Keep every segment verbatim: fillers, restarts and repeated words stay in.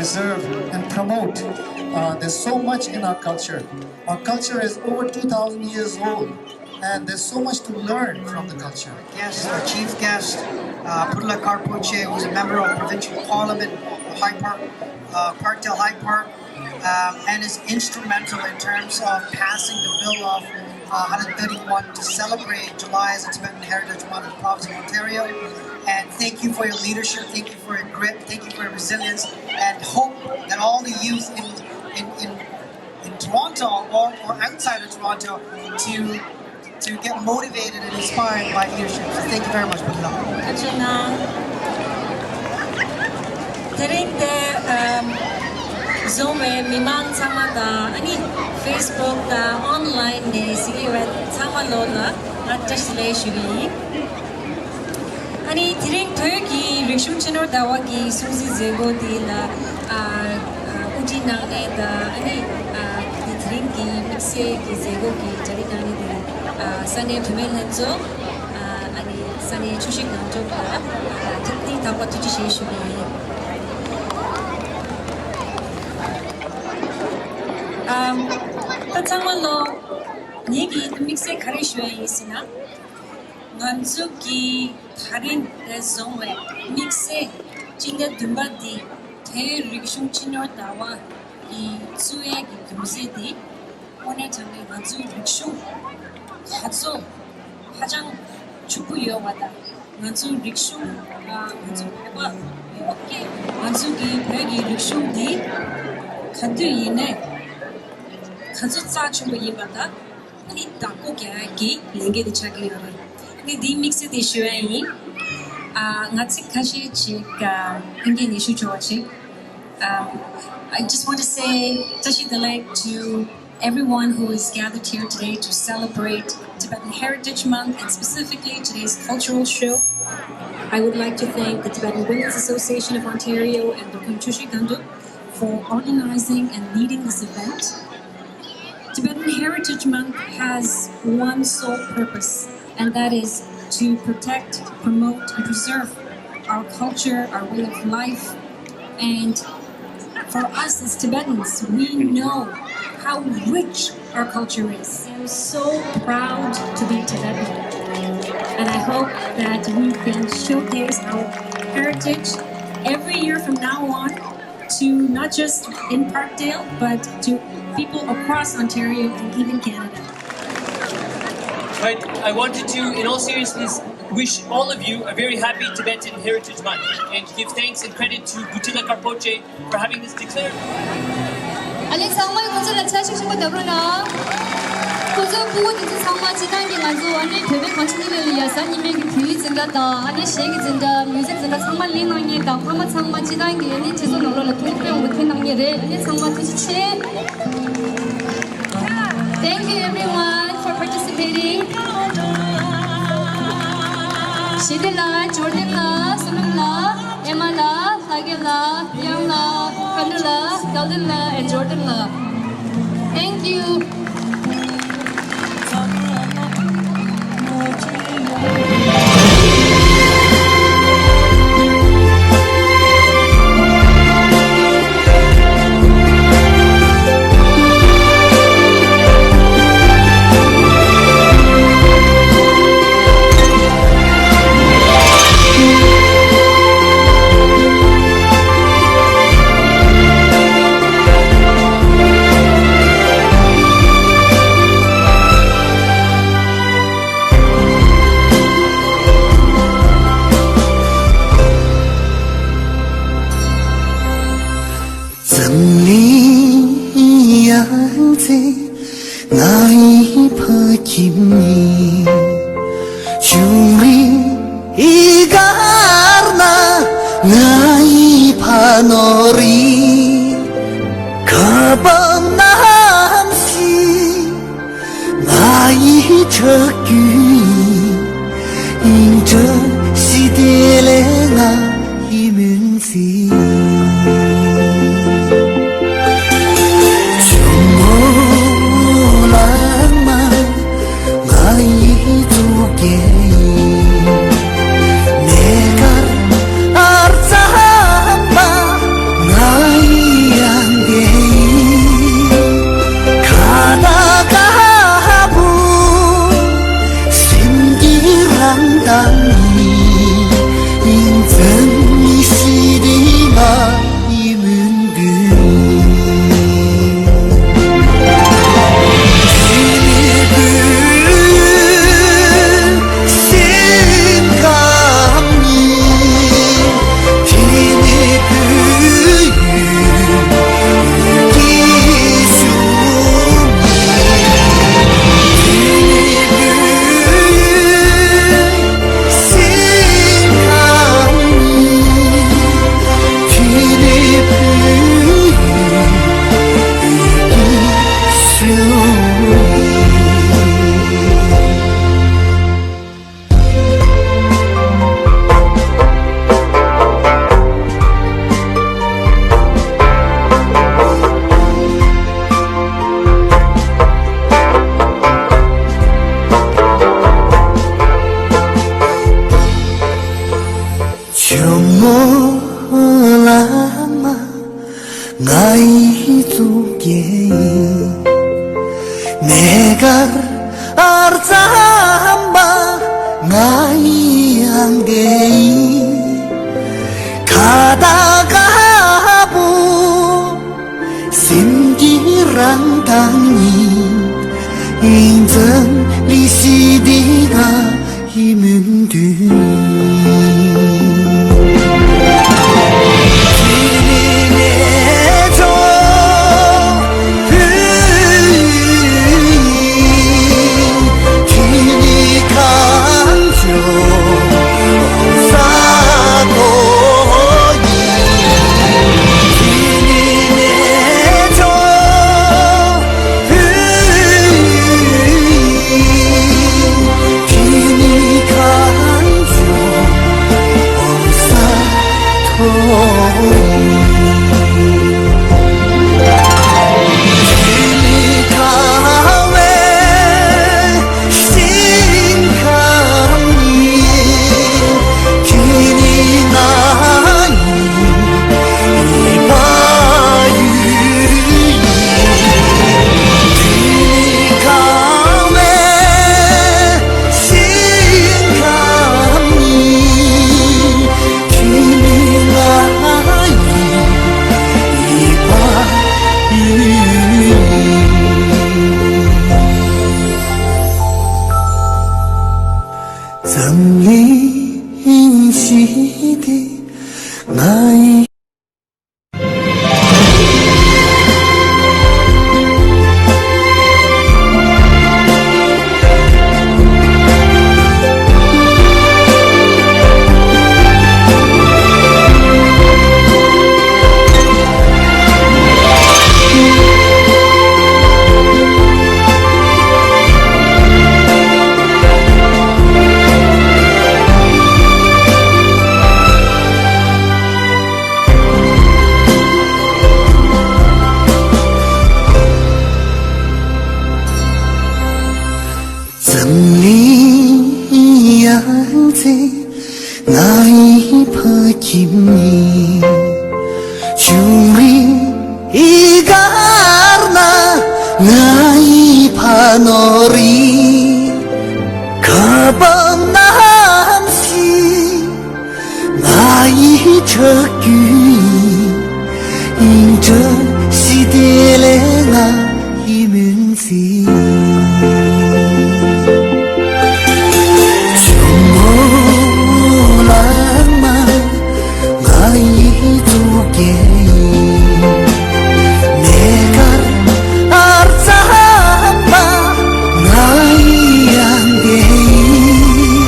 preserve and promote. Uh, there's so much in our culture. Our culture is over two thousand years old, and there's so much to learn from the culture. Guest, our chief guest, uh, Putula Karpoche, who's a member of Provincial Parliament of Hyde Park, uh, Parkdale Hyde Park, um, and is instrumental in terms of passing the Bill of uh, one hundred thirty-one to celebrate July as a Tibetan Heritage Month in the province of Ontario. And thank you for your leadership, thank you for your grit, thank you for your resilience, and hope that all the youth in, in, in, in Toronto or, or outside of Toronto to to get motivated and inspired by leadership. So thank you very much, Putula. ཐུགས་རྗེ་གནང་། དེ་རིང་འདིར་ཨམ་འཛོམས་པའི་མི་མང་ཚང་མ་དང་ཨ་ནི་Facebook་དང་online་ནས་གཟིགས་ཡོད་པ་ཚང་མ་ལོ་ལ་ང་བཀྲ་ཤིས་བདེ་ལེགས་ཞུ་གི་ཡིན། ཨ་ནི་དེ་རིང་བོད་ཀྱི་རིག་གཞུང་སྤྱི་ནོར་ཟླ་བ་གི་སྲུང་བརྩི་མཛད་སྒོ་འདི་ལ་ཨ་ཨ་དབུ་ཁྲིད་གནང་མཁན་དང་ཨ་ནི་ཨ་དེ་དེ་རིང་གི་དམིགས་བསལ་གྱི་མཛད་སྒོ་གི་གྲ་སྒྲིག་གནང་མཁན་དེ་ཨ་ས་གནས་བུད་མེད་ལྷན་ཚོགས་ཨ་ཨ་ནི་ས་གནས་ཆུ་བཞི་སྒང་དྲུག་ལ་ཨ་ཐུགས་སྣང་དག་པ་ཐུགས་རྗེ་ཆེ་ཞུ་གི་ཡིན། ཨ་ད་ཚང་མ་ལོ་ངེད་ཀྱིས་དམིགས་བསལ་ག་རེ་ཞུ་ཡ་ཡིན་ཟེར་ན། ང་ཚོ་གི་ད་རིང་འདིར་འཛོམས་པའི་དམིགས་བསལ་སྤྱི་ཟླ་བདུན་པ་འདི་བོད་རིག་གཞུང་སྤྱི་ནོར་ཟླ་བ་ཡི་བཙུགས་ཡས་ཀྱི་རྒྱུ་མཚན་འདི་དངོས་གནས་དྲང་གནས་ང་ཚོའི་རིག་གཞུང་ག་ཚོད་ཧ་ཅང་ཕྱུག་པོ་ཡོད་པ་དང་ང་ཚོའི་རིག་གཞུང་ང་ཚོའི་བོད་པ་ཡོངས་ཀྱི་ང་ཚོ་གི་བོད་ཀྱི་རིག་གཞུང་འདི་ག་དུས་ཡིན་ནའི་ག་ཚོད་རྩ་ཆེན་པོ་ཡིན་པ་དང་། ཨ་ནི་བདག་པོ་རྒྱག་ཡག་གི་ལས་འགན་དེ་ཆགས་ཀྱི་ཡོད་རེད། ཨ་ནི་འདིའི་དམིགས་བསལ་དེ་ཞུ་ཡ་ཡིན། ཨ་ང་ཚིག་ཁ་ཤས་ཅིག་ཨ་ཨིན་སྐད་ནས་ཞུ་ཆོག་པ་ཅིག Um, I just want to say བཀྲ་ཤིས་བདེ་ལེགས་to everyone who is gathered here today to celebrate Tibetan Heritage Month and specifically today's cultural show. I would like to thank the Tibetan Women's Association of Ontario and Dokun Chushi Khandu for organizing and leading this event. Tibetan Heritage Month has one sole purpose, and that is to protect, promote, and preserve our culture, our way of life. And for us as Tibetans, we know how rich our culture is. I am so proud to be Tibetan, and I hope that we can showcase our heritage every year from now on to not just in Parkdale, but to people across Ontario and even Canada. But I wanted to, in all seriousness, wish all of you a very happy Tibetan Heritage Month and give thanks and credit to Butila Karpoche for having this declared. ཨ་ནི་ཚང་མས་ཁོང་ཚོ་ལ་ཆ་ཤས་ཆེན་པོ་བརྡབ་རོགས་གནང་། ཁོང་ཚོའི་སྤུ་གུ་དེ་ཚོ་ཚང་མ་སྤྱི་བཏང་གི་ང་ཚོ་ཨ་ནི་བོད་པའི་གངས་ཅན་ནི་ལོ་ལ་ཡ་གཟའ་ཉི་མའི་གི་བོད་ཡིག་འཛིན་གྲྭ་དང་ཨ་ནི་གཞས་ཀྱི་འཛིན་གྲྭ་མིའུ་ཟིག་འཛིན་གྲྭ་ཚང་མ་ལེན་གནང་མཁན་དང་ཕ་མ་ཚང་མ་སྤྱི་བཏང་གི་ཨ་ནི་སྤྱི་ཚོགས་ནང་ལོགས་ལ་ཐུགས་ཕན་དབང་པོ་ཐོན་གནང་མཁན་རེད། ཨ་ནི་ཚང་མ་ཐུགས་རྗེ་ཆེ། Thank you everyone for participating. ཞི་བདེ་ལགས། འབྱོར་ལྡན་ལགས། བསོད་ནམས་ལགས། ཨེ་མ་ལགས། ལྷ་རྒྱལ་ལགས། གཡང་ལགས། ཁ་ནུ་ལགས། སྐལ་ལྡན་ལགས། and Jordan ལགས། Thank you. དང་ཉིད་ཡིན་ཙམ་ཞི་བདེ་ང་ཡི་མུན་པའི། ཇོ་མོ་བླ་མ་ང་ཡི་གཙུག་རྒྱན་ཡིན། གནས་སྐབས་ཨར་ཙམ་པ་ང་ཡི་ཨང་རྟས་ཡིན། ཁ་བརྡ་དཀར་པོ་སེམས་ཀྱི་རང་མདངས་ཡིན། ཡིན་ཙམ་ལི་ཤི་དེ་ང་ཡི་མུན་དུ། འཛམ་གླིང་ཞི་བདེ་ང་ཡི། འཛམ་གླིང་ཡང་རྩེ་ང་ཡི་ཕ་ཁྱིམ་ཡིན། ཆུང་རིའི་སྒར་ན་ང་ཡི་ཕ་ནོར་ཡིན། ཁ་བམ་གནམ་གཤིས་ང་ཡི་ཆགས་རྒྱུ་ཡིན། ཡིན་ཀྱང་ཞི་བདེ་ལས་ང་ཡི་མུན་བསལ། ཇོ་མོ་བླ་མ་ང་ཡི་གཙུག་རྒྱན་ཡིན། གནས་སྐབས་ཨར་ཙམ་པ་ང་ཡི་ཨང་རྟས་ཡིན།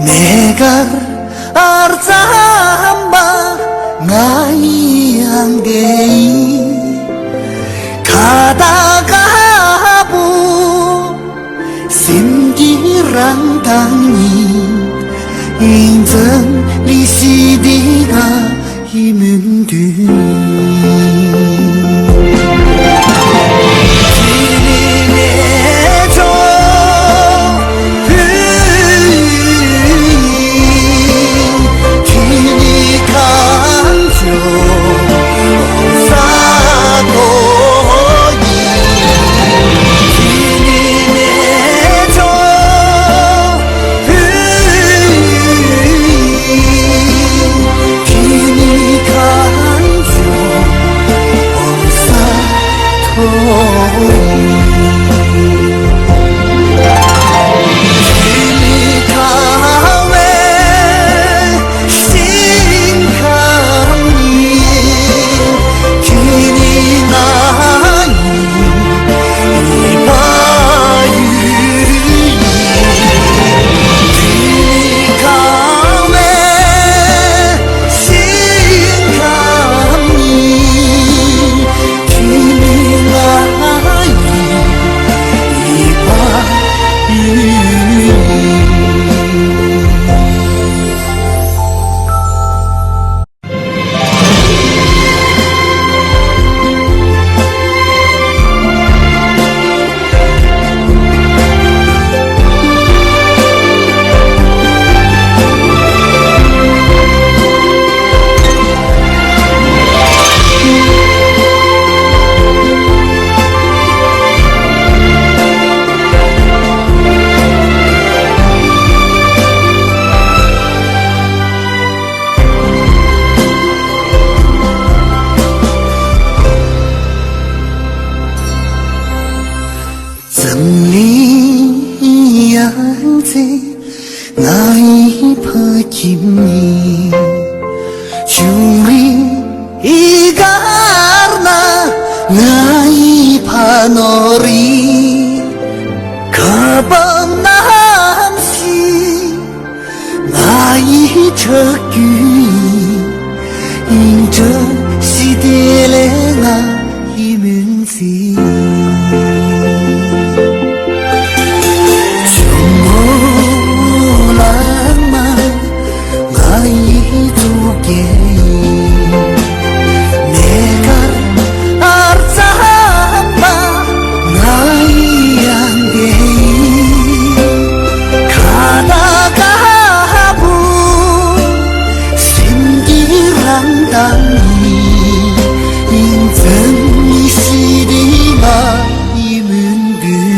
མེ་དཀར་ཨར་ཙམ་པ་ང་ཡི་ཨང་དེ་ཡིན། ཁ་ཏ་ཀ་པོ་སེམས་ཀྱི་རང་དང་ཉིད། ཨིན་ཙང་ལི་སི་དེ་ང་ཡི་མུན་དུ། འཛམ་གླིང་ཡང་རྩེ་ང་ཡི་ཕ་ཁྱིམ་ཡིན། བྱུང་རིམ་ཡི་གར་ན་ང་ཡི་ཕ་ནོར་ཡིན། ཁ་པར་རྣམ་ཤེས་ང་ཡི་ཆགས་རྒྱུ་ཡིན། ཨིན་ཀྲ་སི་དེ་ལས་ང་ཡི་མུན་ཚིག་ཇོ་མོ་ལགས་མ། ང་ཡི་གཙུག་རྒྱན་ཡིན། མེ་དཀར་ཨར་ཙམ་པ་ང་ཡི་ཨང་དེ་ཡིན། ཁ་ཏ་ཀ་པོ་སེམས་ཀྱི་རང་མདངས་ཡིན། ཨིན་ཙང་ལི་སི་དེ་ང་ཡི་མུན་དུ།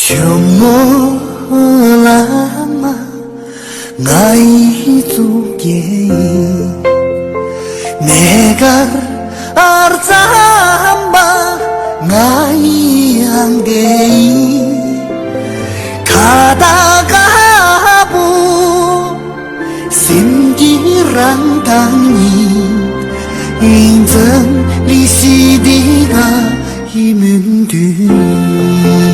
ཇོ་མོ་ལགས་མ། ང་ཡི་གཙུག་རྒྱན་ཡིན། མེ་དཀར་ཨར་ཙམ་པ་ང་ཡི་ཨང་དེ་ཡིན། ཁ་ཏ་ཀ་པོ་སེམས་ཀྱི་རང་མདངས་ཡིན། ཨིན་ཙང་ལི་སི་དེ་ང་ཡི་མུན་དུ།